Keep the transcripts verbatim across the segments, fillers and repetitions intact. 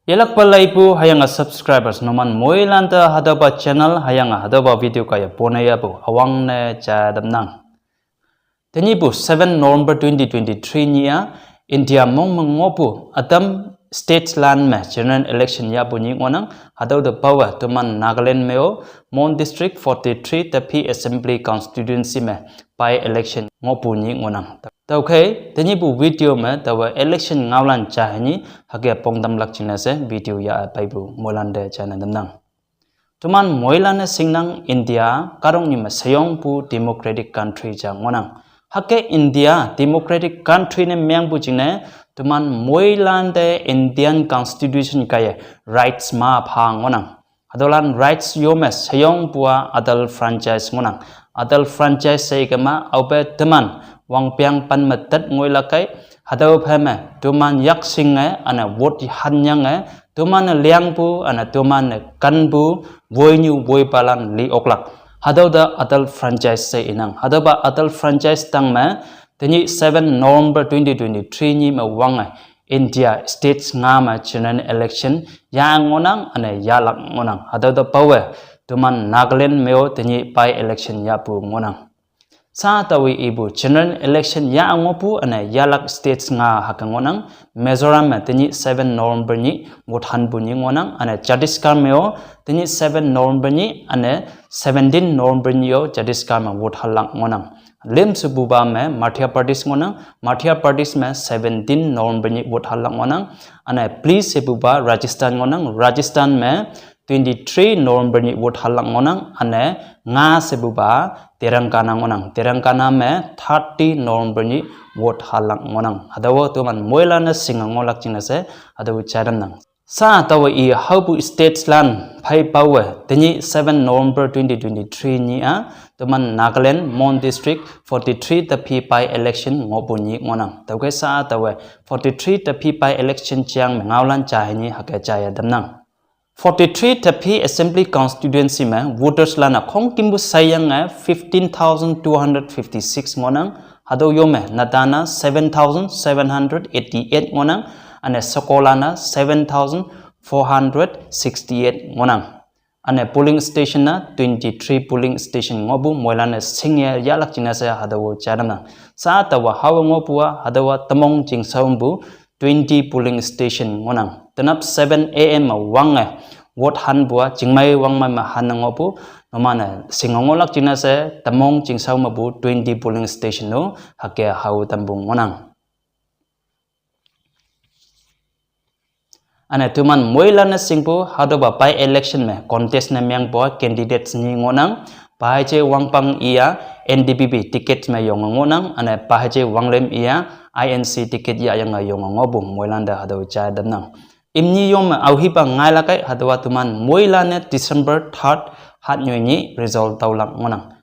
Yelakpa laipu hayanga subscribers numan moilante hatüopa channel hayanga hatüopa video kaiye pone yapu üwangne jadamnang. Tenyihpu seven November twenty twenty-three nyih-a India mong me ngohpu ütam states lan me general election yahpu nyih ngohnang. Hatüo te pawe teman Nagaland me-o Mon District forty-three Tapi Assembly Constituency me by election ngohpu nyih ngohnang. Tüokhei tenyihpu video me taowe election ngaolan ja hei nyih hüke pongtamlak jingne she video ya peipu moilante jane tamnang. Teman moilan-e shingnang, India kahtoknyu me sheyongpu democratic country ja ngohnang. Hüke India democratic country ne mengpu jingne teman moilante Indian Constitution kaiye rights ma pha ngohnang. Hatüolan rights yo me sheyongpu-a adult franchise ngohnang. Adult franchise she ikema aope teman wangpeng pen me tet ngoilak kei, hatüo phei me teman yakshinge üne vote hanyange teman-e lingpu üne teman-e kenpu woinyu woipalan li oklak. Hatüo te adult franchise she inang. Hatüopa adult franchise tang me tenyih seven November twenty twenty-three nyih me wange India states nga me general election ya ngohnang üne yahlak ngohnang. Hatüo te pawe teman Nagaland me-o tenyih by election yahpu ngohnang. Sa taowe ipu general election ya ngohpu üne yahlak states nga hüke ngohnang. Mizoram me tenyih seven November nyih vote hanpu nyih ngohnang, üne Chhattisgarh me-o tenyih seven November nyih üne seventeen November nyih-o Chhattisgarh me vote hanlak ngohnang. Lüm shepupa me Madhya Pradesh ngohnang, Madhya Pradesh me seventeen November nyih vote hanlak ngohnang. Üne pli shepupa Rajasthan ngohnang, Rajasthan me twenty-three November nyih vote hanlak ngohnang, üne nga shepupa Telangana ngohnang, Telangana me thirty November nyih vote hanlak ngohnang. Hatüo teman moilan-e shinge ngohlak jingne she hatüo ja tamnang. Sa taowe i haopu states lan phei pawe tenyih seven November twenty twenty-three nyih-a teman Nagaland Mon District forty-three Tapi by election ngohpu nyih ngohnang. Tüokhei sa taowe forty-three Tapi by election jang me ngaolan ja hei nyih hüke jaya tamnang. Forty-three Tapi Assembly Constituency me voters lan-a khongkümpu sheyange fifteen thousand two hundred fifty-six ngohnang. Hatüo yo me netan-a seven thousand seven hundred eighty-eight ngohnang, üne shekolan-a seven thousand four hundred sixty-eight ngohnang. Üne polling station-a twenty-three polling station ngohpu moilan-e shinge yahlak jingne she hatüo ja tamnang. Sa taowa haowe ngohpu-a hatüowa temong chingshao mepu twenty polling station ngohnang. Tenap seven A M me wange vote hanpu-a chingmei wangmei me hanne ngohpu, numan-e shinge ngohlak jingne she temong chingshao mepu twenty polling station-o hüke hao tampu ngohnang. Üne teman moilan-e shingpu hatüopa by election me contest ne mengpu-a candidates nyi ngohnang. Pahije Wangpang iya N D P P ticket me yonge ngohnang, üne Pahije Wanglem iya I N C ticket yahyange yonge ngohpu moilante hatüo ja tamnang. Imni yo me aohipa ngailak kei hatüowa teman moilan-e December third hatnyoi nyih result taolak ngohnang.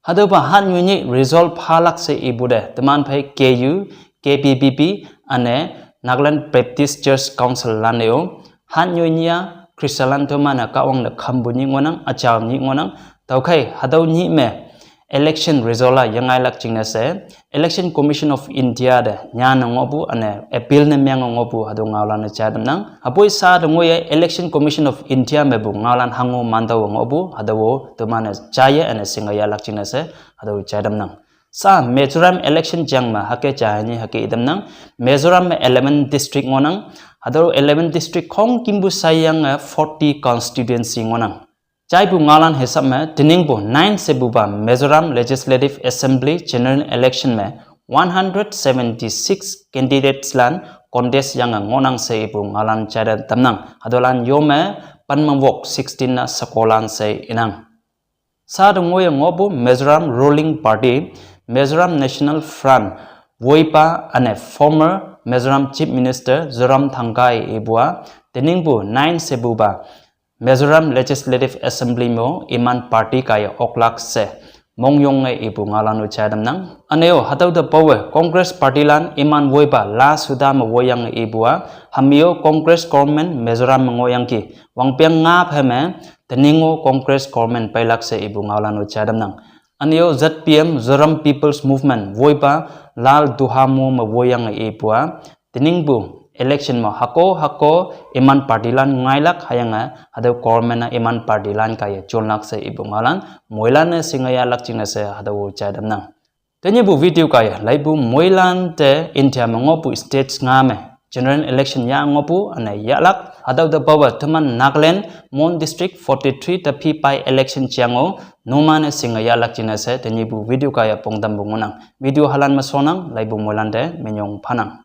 Hatüopa hatnyoi nyih result phalak she ipu te teman phei K U, K B B B üne Nagaland Baptist Church Council lan-e-o hatnyoi nyih-a Christianlan teman-e Kahwang te khampu nyih ngohnang, üjao nyih ngohnang. Tüokhei hatüo nyih me election result-a yengailak jingne she Election Commission of India te nyanne ngohpu üne appeal ne menge ngohpu hatüo ngaolan-e ja tamnang. Hüpoi sa te ngoiye Election Commission of India mepu ngaolan hango mantüowe ngohpu hatüo-o teman-e jaiye üne shinge yahlak jingne she hatüo ja tamnang. Sa Mizoram election jang me hüke ja hei nyih hüke i tamnang. Mizoram me eleven district ngohnang. Hatüo eleven district khongkümpu sheyange forty constituency ngohnang. Jaipu ngaolan hisap me teningpu nine shepupa Mizoram Legislative Assembly general election me one hundred seventy-six candidates lan contest yange ngohnang she ipu ngaolan jaite tamnang. Hatüolan yo me pen me wok sixteen-a shekolan she inang. Sa te ngoiye ngohpu Mizoram ruling party Mizoram National Front woipa üne former Mizoram Chief Minister Zoramthanga ipu-a teningpu nine shepupa Mizoram Legislative Assembly me-o iman party kaiye oklak she mongyonge ipu ngaolan-o ja tamnang. Üne-o hatüo te pawe Congress party lan iman woipa la suda me woiyange ipu-a hami-o Congress government Mizoram me ngohyangki wangpeng nga phei me tening-o Congress government peilak she ipu ngaolan-o ja tamnang. Üne-o Z P M, Zoram People's Movement woipa Lal Duhamo me woiyange ipu-a teningpu Election mo hako hako iman party lan ngailak hüyange hatüo government-e iman party lan kaiye jonlak she ipu ngaolan moilan-e shinge yahlak jingne she hatüo jaitamnang. Tenyihpu video kaiye laipu moilan te India me ngohpu states nga me general election yah ngohpu üne yahlak, hatüo te paowe teman Nagaland, Mon District forty-three te phi pai election jeang-o numan-e shinge yahlak jingne she tenyihpu video kaiye pongtampu ngohnang. Video halan me shonnang, laipu moilan te minyong phanang.